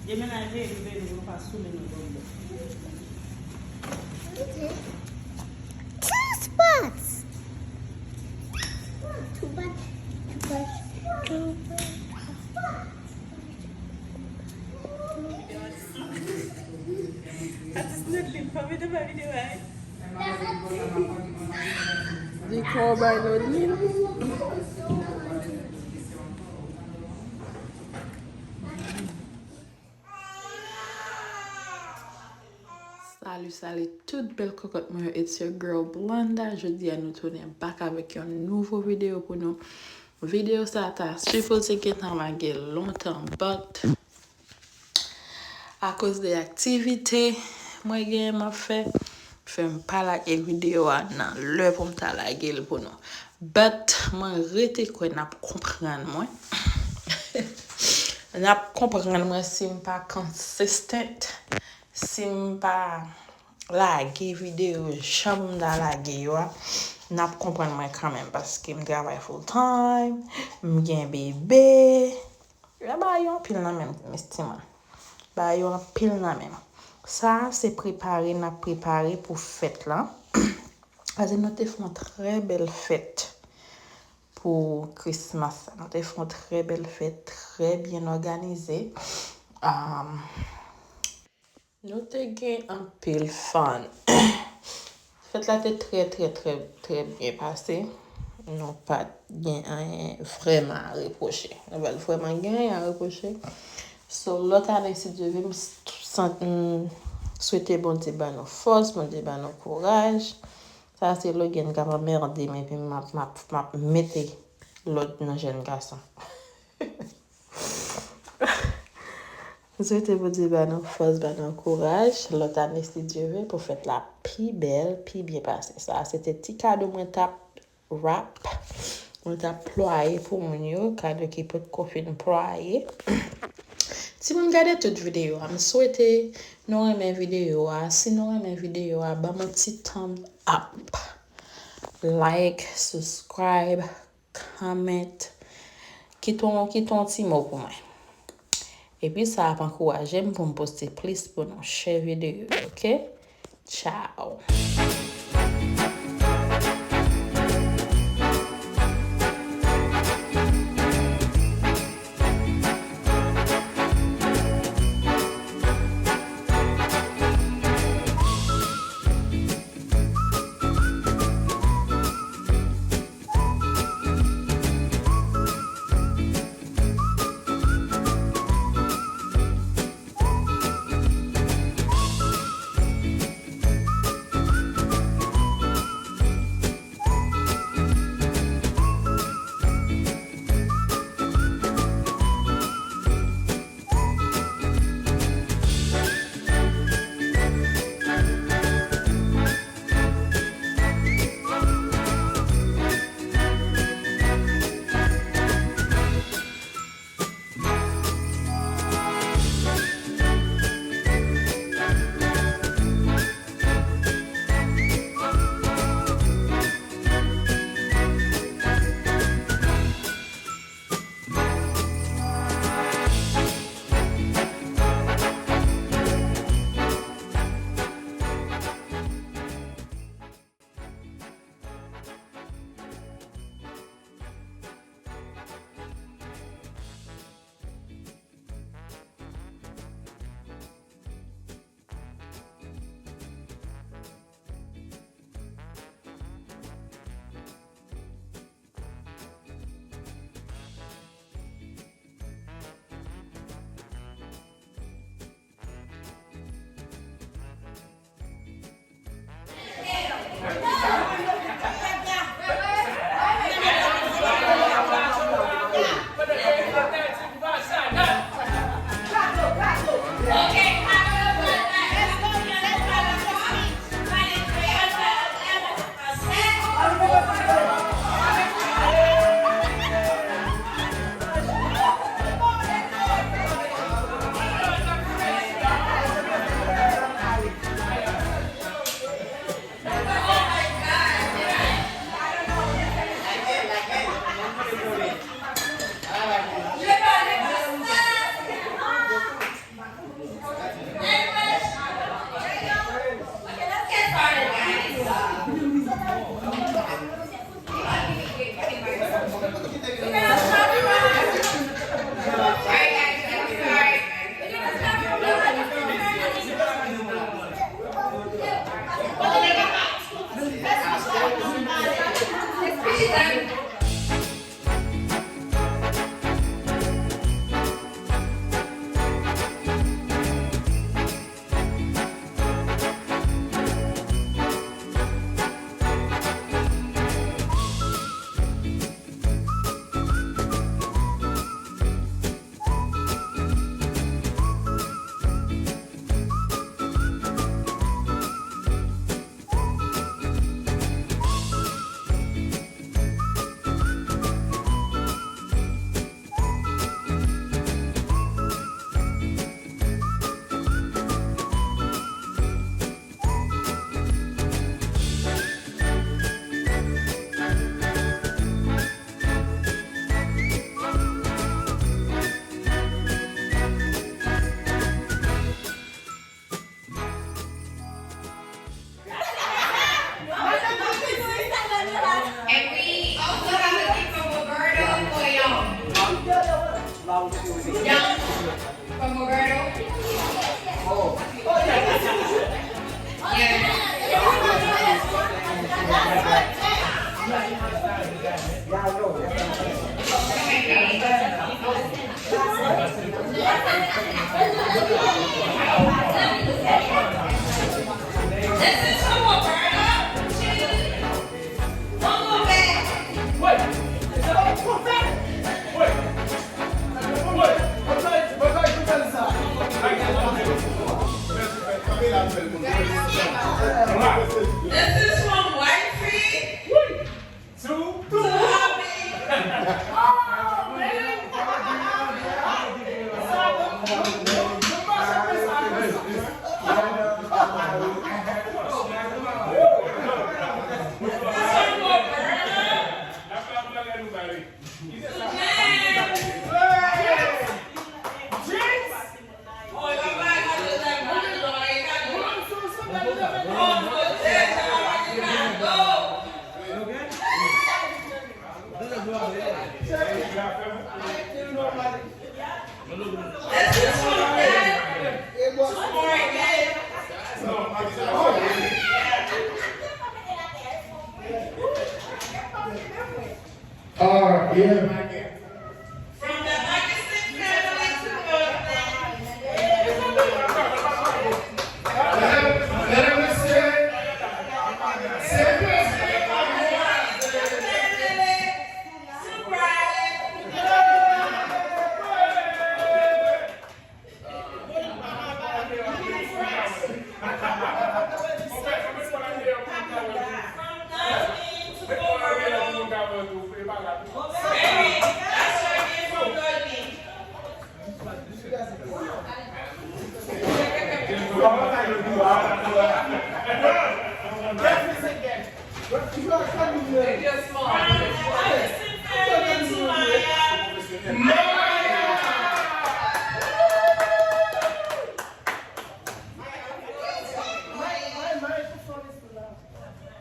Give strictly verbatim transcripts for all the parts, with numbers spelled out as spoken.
Demennaje, nou veye nou pa sou men nou bòbò. Two spots. Two spots. Two spots. Two spots. Atis Nodlin, pa mete pa videyo a. Di kon bay Nodlin. Salut, salut tout bèl kokòt mwen yo, it's your girl Blonda. Jodi a nou tounen back avèk yon nouvo videyo pou nou. Videyo sa ta sipoze gentan lage lontan, but akoz de aktivite mwen genyen m ap fè, fè m pa lage videyo a nan lè pou m ta lage l pou nou. But mwen rete kwè n ap konprann mwen. N ap konprann mwen si m pa consistent, si m pa lage videyo jan m ta lage yo a, n ap konprann mwen kanmenm, paske m travay full time, m gen bebe. Yo ba yo anpil nan men m, mes ti mwen. Ba yo anpil nan men m. Sa a se prepare n ap prepare pou fèt la. Paske nou te fè yon trè bèl fèt pou Christmas la. Nou te fè yon trè bèl fèt, trè byen òganize. Um, nou te gen anpil fun. Fèt la te trè, trè, trè, trè byen pase. Nou pa t gen anyen vrèman a repwoche. Nou pa t vrèman gen anyen a repwoche. So, lòt ane, si Dye vle, m s- sant- m swete Bondye ban nou fòs, Bondye ban nou kouraj. Sa se Logan k ap anmède m epi m ap, m ap, m ap mete lòd nan jèn gason. M swete Bondye ba nou fòs, ba nou kouraj. Lòt ane, si Dye vle, pou fèt la pi bèl, pi byen pase. Sa a, se te ti kado mwen t ap wrap, mwen t ap plwaye pou moun yo, kado ki potko fin plwaye. Si moun gade tout videyo a, m swete nou renmen videyo a. Si nou renmen videyo a, ban m yon ti thumbs up. Like, subscribe, comment. Kite yon, kite yon ti mo pou mwen. Epi sa ap ankouraje m pou m poste plis pou nou. Share videyo yo, oke? Tchao. Young from Roberto. Yeah. This is from Roberto. One more bag. Wait. Is that all? Wait. This is from Wifey to hubby. Alright, yeah. From the Augustin family to Brooklyn. Medam, medam, mesye, se prezidan Augustin family to Brian.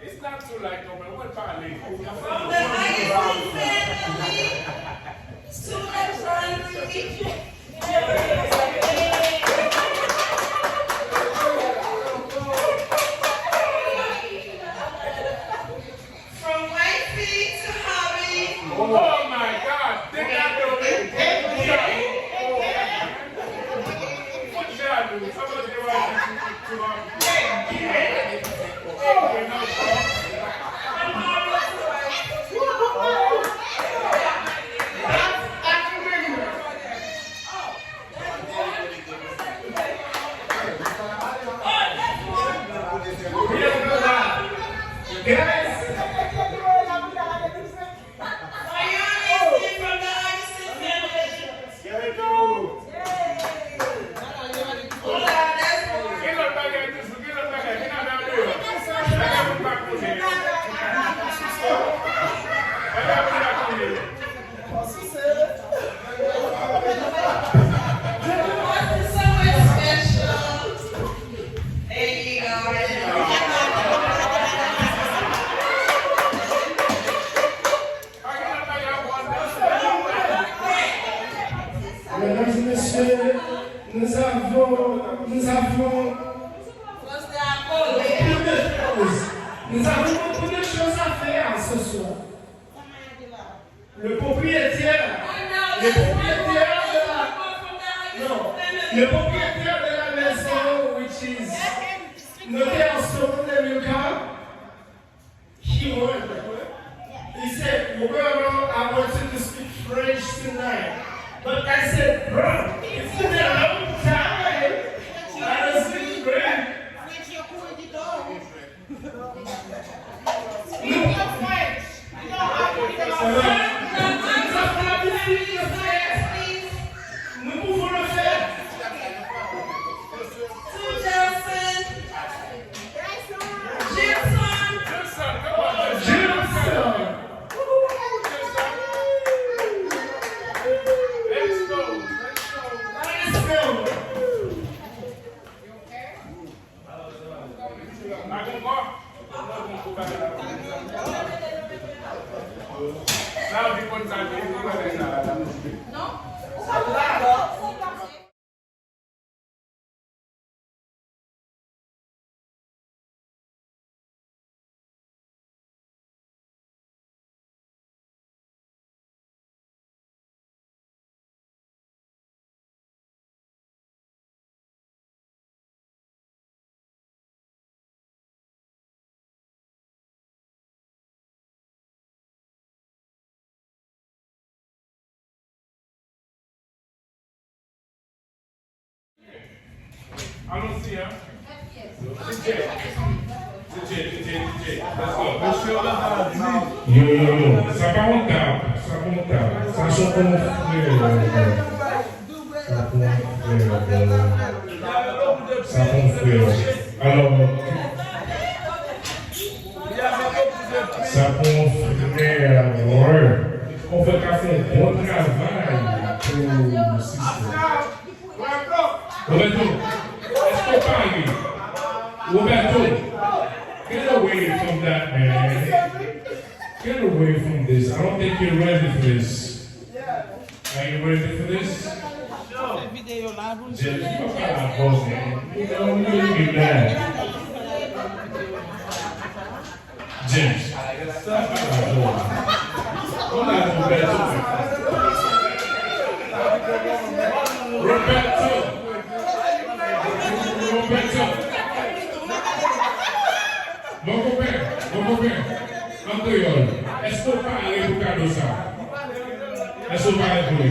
It's not too late, no, man. Mwen pale. From the Augustin family to the John Louis. From wifey to hubby. Oh my God! Degade w, men. Fout jalou. Sa manje wifey to hubby. Mesdames et messieurs, nous avons, nous avons, nous avons beaucoup de choses à faire ce soir. Le propriétaire, le propriétaire de la, non, le propriétaire de la maison, which is notaire Solon Emilcar, he won. He said, "Roberto, I want you to speak French tonight." But I said, "Bro, it's been a long time. I don't speak French." Nou pran fèt. Nou pran fèt. Nou pou fè fèt. Jilson. Jilson. Jilson. Let's go. Let's go. Sa w di konn sa l te di bagay sa a. Non. Ou pa konn Allons-y, hein. D J. D J, D J, D J. Let's go. Yo, yo, yo. Sa pa yon tab. Sa pa yon tab. Sa se pou yon frè. Sa pou yon frè. Sa pou yon frè. Alò, sa pou yon frè. Yon frè k ap fè yon bon travay pou sistè. Roberto, èske w pare? Roberto, get away from that, man. Get away from this. I don't think you're ready for this. Are you ready for this? James, you are not boss, man. You know, you really be mad. James. Ou la pou Roberto. Roberto. Roberto. Mon konpè, mon konpè. An kreyòl. Èske w pare pou kado sa? Èske w pare pou li?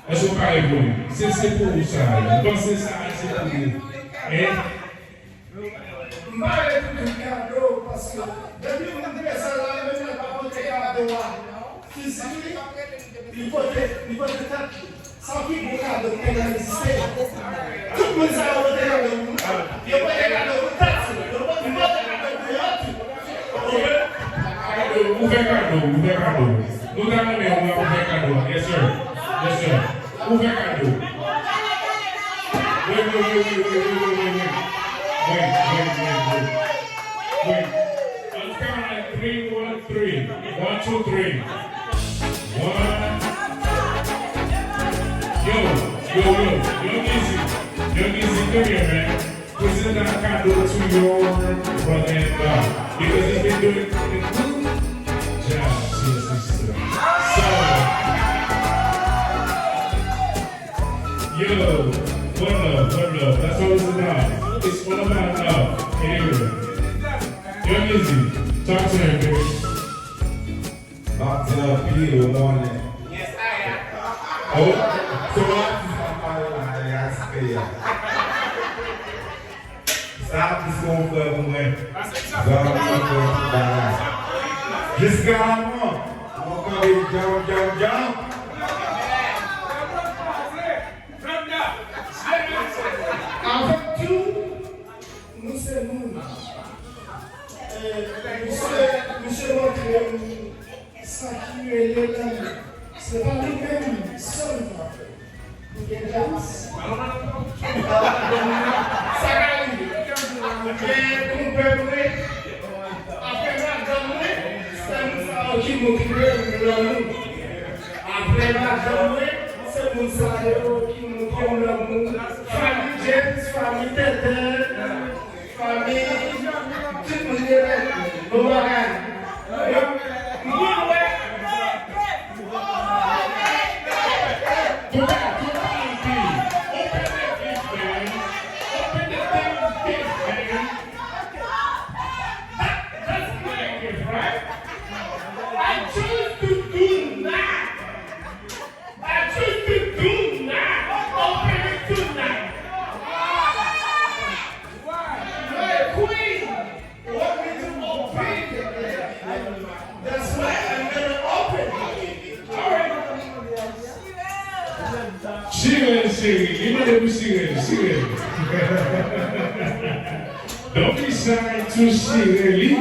Èske w pare pou li? Se, se pou ou sa. Panse sa, se pou ou. Hein? M pare pou tout kado, paske depi moun te sa la, menm lè l pa pote kado a fizik li, li pote, li pote tèt li. Sa pi gwo kado ki te egziste. Tout moun sa yo pote kado pou yo, yo pote kado pou tèt yo, yo pote kado pou yo tou. Ouvè kado, ouvè kado. Nou ta renmen wè w ouvè kado a. Yes, sir. Yes, sir. Ouvè kado. Wi, wi, wi. Wi, wi, wi, wi. Wi, wi, wi, wi. Wi. On count like three, one, three. One, two, three. One. Yo, yo, yo. Young Easy. Young Easy, come here, man. Present that kado to your brother-in-law because he's been doing a good job to your sister. So, yo, one love, one love. That's what it's about. It's all about love. Anyway, Young Easy, talk to him, baby. M ap di anpil, ou konnen. Oh, se yon atis m ap pale la, e atis peyi a. Sa atis se yon frè pou mwen. Zanmi mwen, tout bagay. Jiska lamò, nou kanpe djanm, djanm, djanm. Avèk tou, nou se moun. E, misye, misye montre m sa ki rele lanmou. Se pa li menm sèlman. Li gen James. Sa ka rive. Gen konpè mwen. Apre madanm mwen, se moun sa yo ki montre m lanmou. Apre madanm mwen, se moun sa yo ki montre m lanmou. Fanmi James, fanmi Tètè, fanmi, tout moun gen rèv. Bon bagay. Mwen, mwen wè. Open, open, open, open the damn gift, man. That, that's my gift, right? I choose to do not. I choose to do not open it tonight. You're a queen. Want me to open it? That's why I'm gonna open it. All right. Chirel, cheri, li mande pou Chirel, Chirel. Don't be shy to Chirel.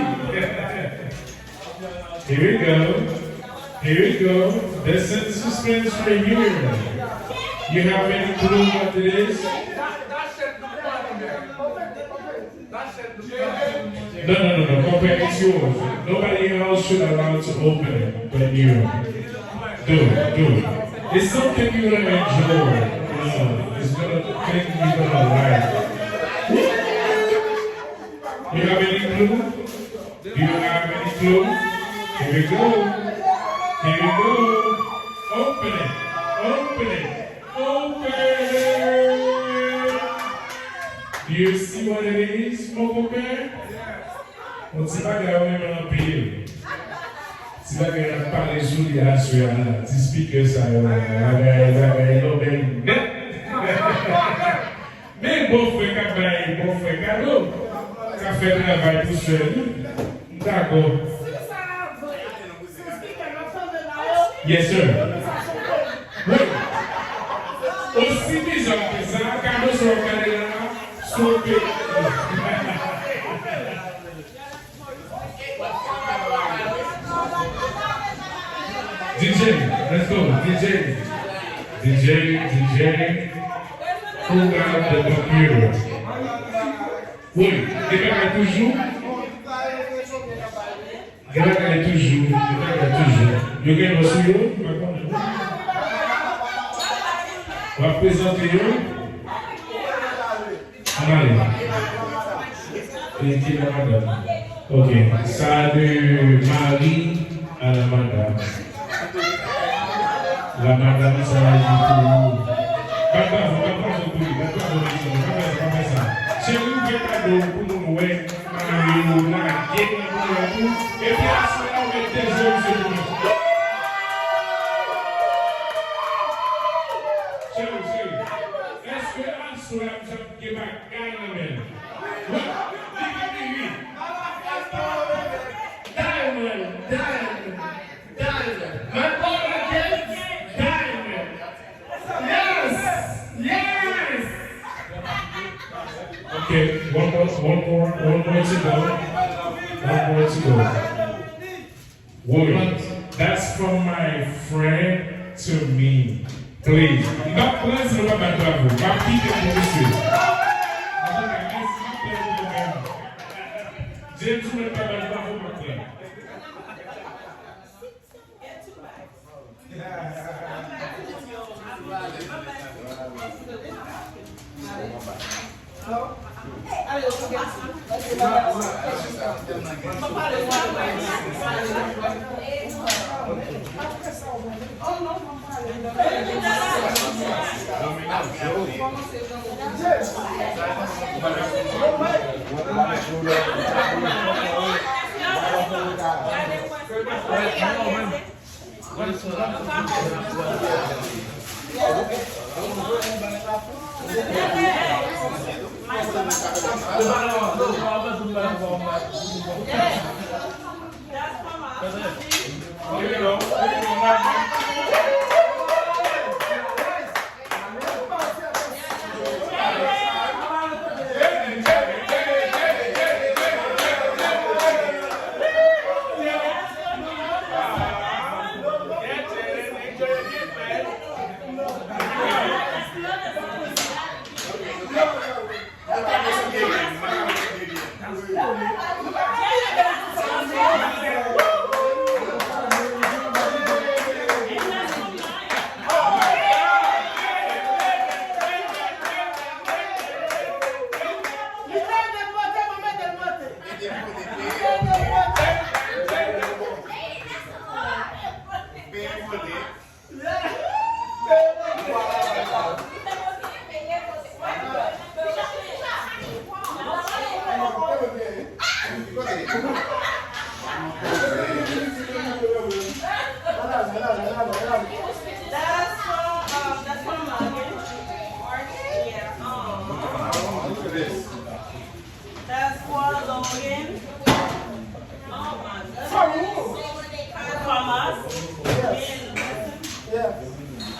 Here we go. Here we go. This is suspense right here. You have any clue what it is? No, no, no, no. Compare, it's yours. Nobody else should allow to open it but you. Do it, do it. It's something you're gonna enjoy. You know, it's gonna thing you're gonna like. You have any clue? Do you have any clue? Here we go. Here we go. Open it. Open it. Open it. Do you see what it is, mon konpè? Yon ti bagay ou renmen anpil. Ti bagay n ap pale sou li aswè a la. Ti speaker sa yo la. Bagay, bagay, lòbèy nèt. Bòfrè k ap bay bòfrè kado, k ap fè travay pou sè li. M dakò. Yes, sir. Wi. Osi bizar ke sa, kado sa w ap gade la, swonpe. D J, let's go, D J. D J, D J, pull out the computer. Wi, gen bagay toujou. Gen bagay toujou, gen bagay toujou. Yo gen lò sou yo, m pa konnen. W ap prezante yo. Ann ale. E ki la madanm? Ok. Sa de mari a la madam. La madam sa a li pou ou. Bat bravo, bat bravo pou li, bat bravo, mezanmi, pa fè sa, pa fè sa. Cheri, ouvè kado pou moun wè, mari w lage nan bouyon tou. Epi aswè a, ou mèt de je misye pou mwen. Cheri, cheri, èske aswè a, misye ap gen bagay nan men l? Wi, li gen wi. Diamond, diamond, diamond. My brother gets diamond. Yes, yes. Okay, one more, one more, one more to go. One more to go. Word. That's from my friend to me. Please. M ap pran si nou pa bat bravo. M ap kite pou misye. Antouka, mèsi anpil pou mwen. James, ou mèt pa bat bravo, m ap pran. That's for, um, that's for Morgan. Yeah, um, that's for Logan. Oh my goodness. From us. Yes. Yeah.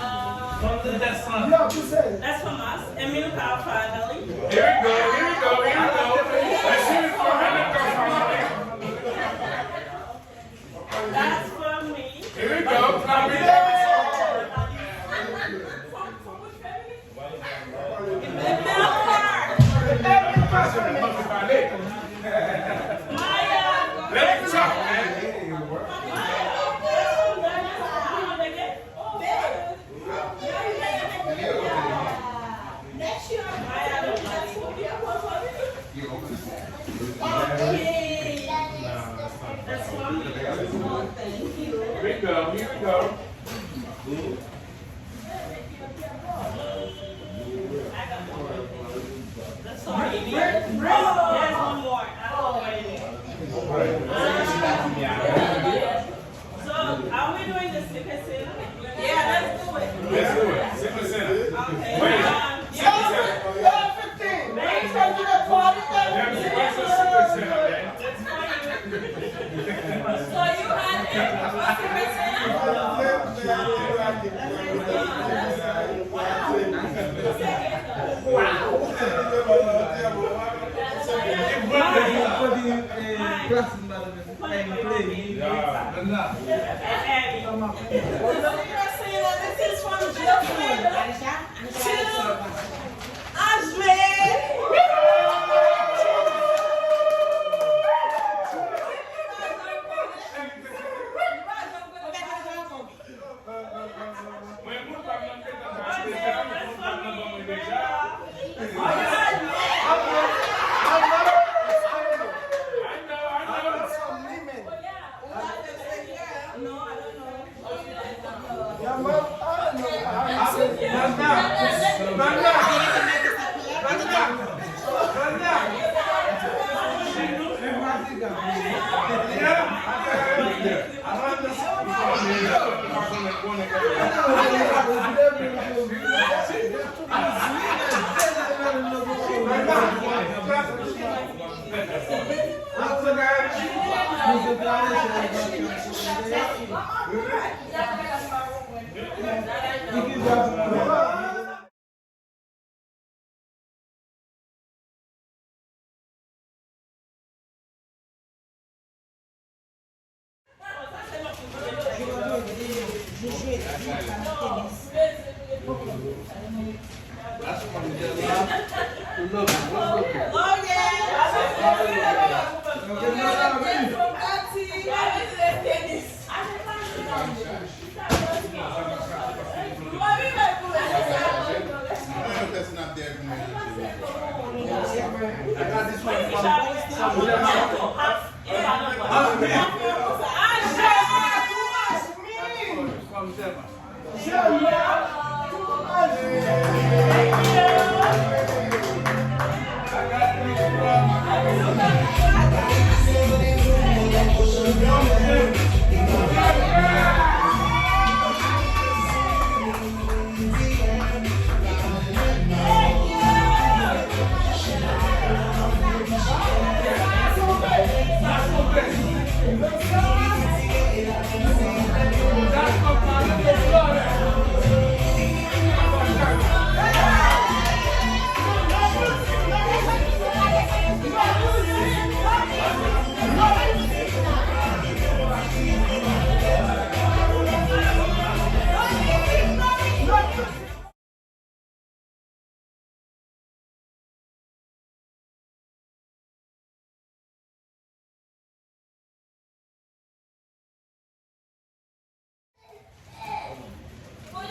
Um, that's from us. Emilka family. Here we go, here we go, here we go. Let's hear it for Emilka family. That's for me. Here we go. Now we have it. From, from which family? Here we go, here we go. Sorry, there's, there's one more. I don't know what it is. Um, so, are we doing the secret Santa? Yeah, let's do it. Let's do it. Secret Santa. Okay. Wait. Um, Secret Santa. Y'all fifteen. This is from Jeffrey to Ajme. Mwen moun pa m nan petan sa deja, moun pa m nan ban mwen deja. I know, I know.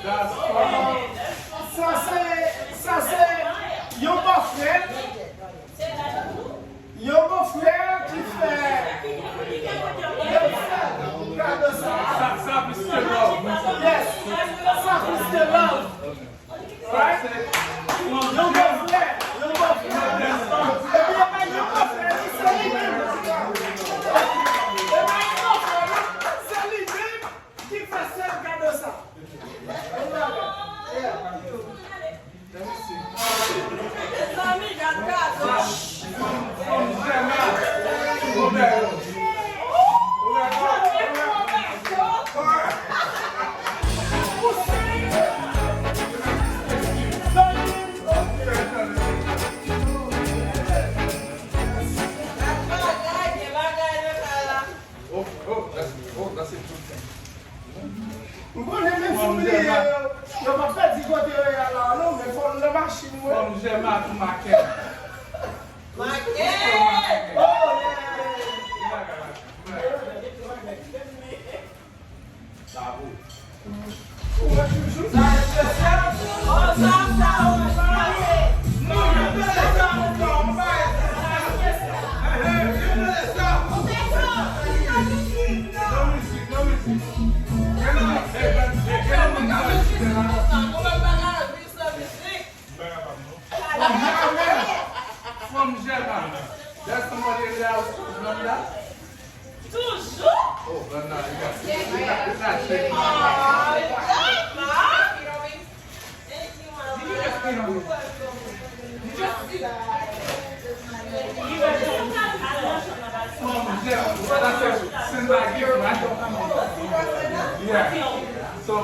Sa se, sa se yon bòfrè, yon bòfrè ki fè, ki fè kado sa. Sa, sa plis ke love. Yes. Sa plis ke love. Right? Yon bòfrè, yon bòfrè. Epi yo bay yon bòfrè, li se li menm. Yo bay yon bòfrè, se li menm ki fè sèl kado sa. Yeah. Mezanmi, gad kado. M konnen menm si w bliye yo, yo p ap pèdi kote yo ye a la non, men fò n nan machin mwen. Fò m jè matou maken. Maken! Oh, yeah! Bravo. From Germany. There's somebody in the house from Germany. Toujou? Oh, Brenda, you got, you got, you got shit. Aw, Jama. Thank you, Mama. Did you just clean up? You just see. Mama, yeah, well, that's it. Send my gift, right? Yeah. So,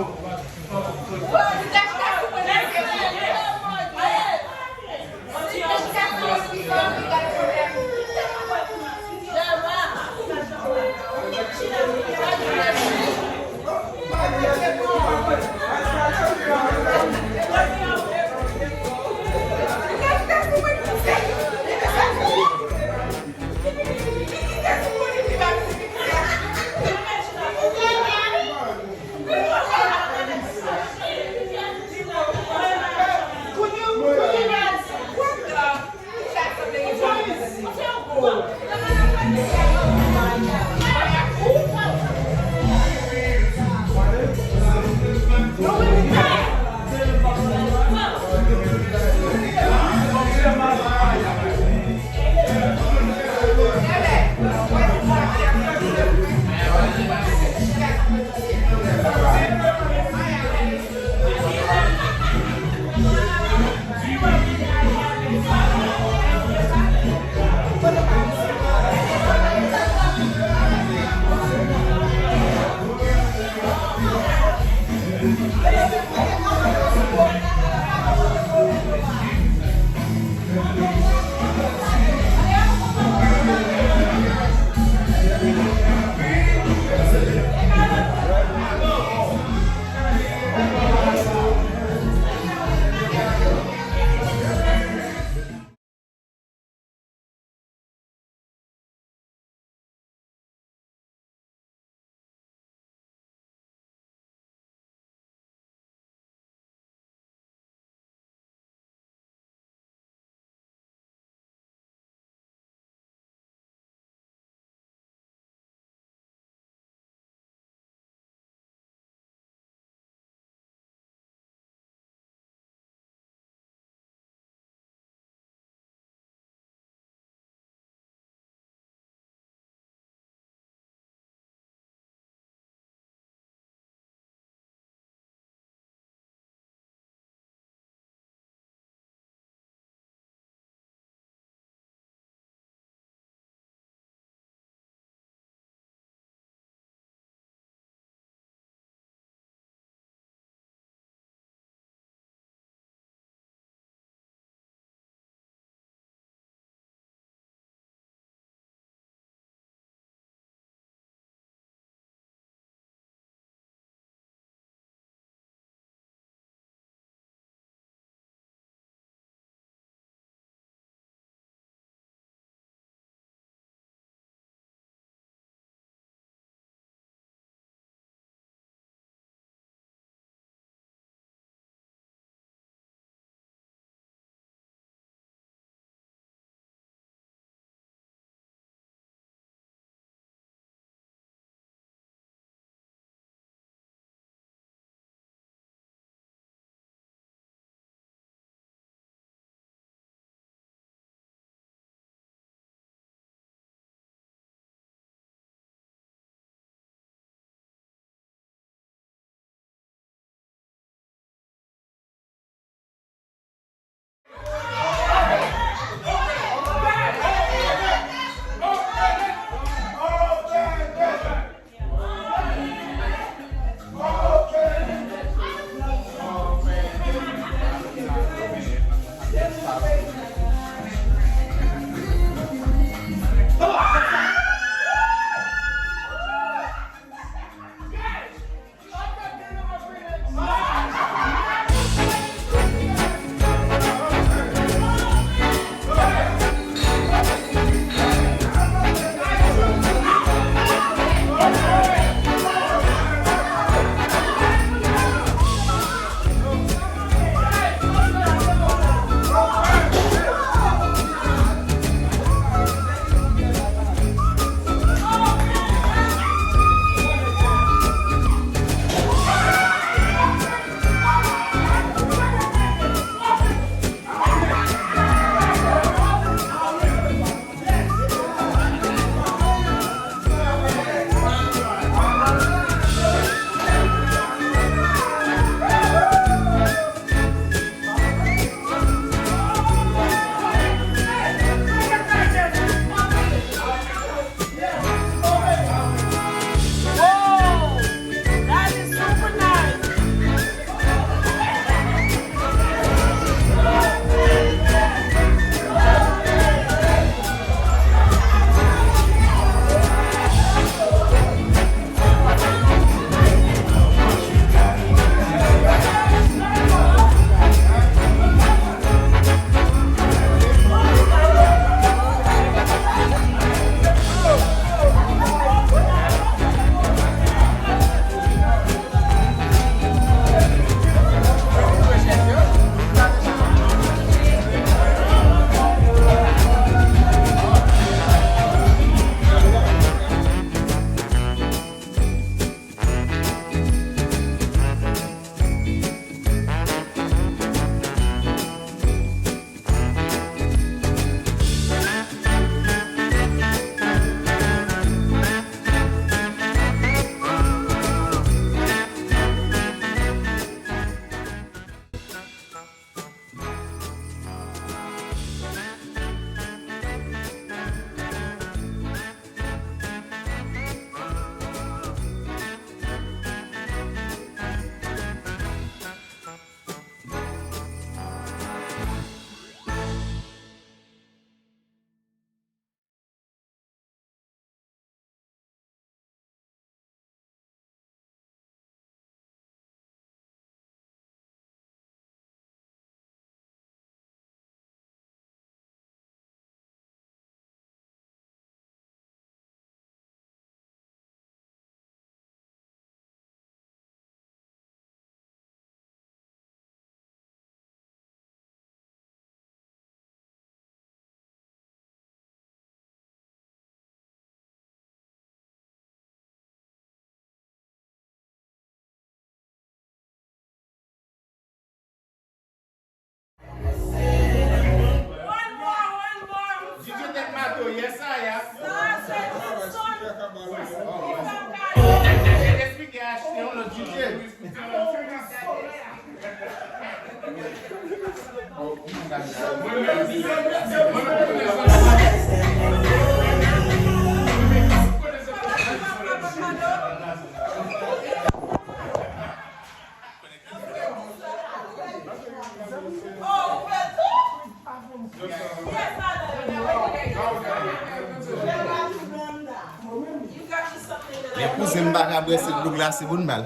Men kouzen m pa ka bwè se dlo glase pou n ba l.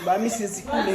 Ba misye ti koule.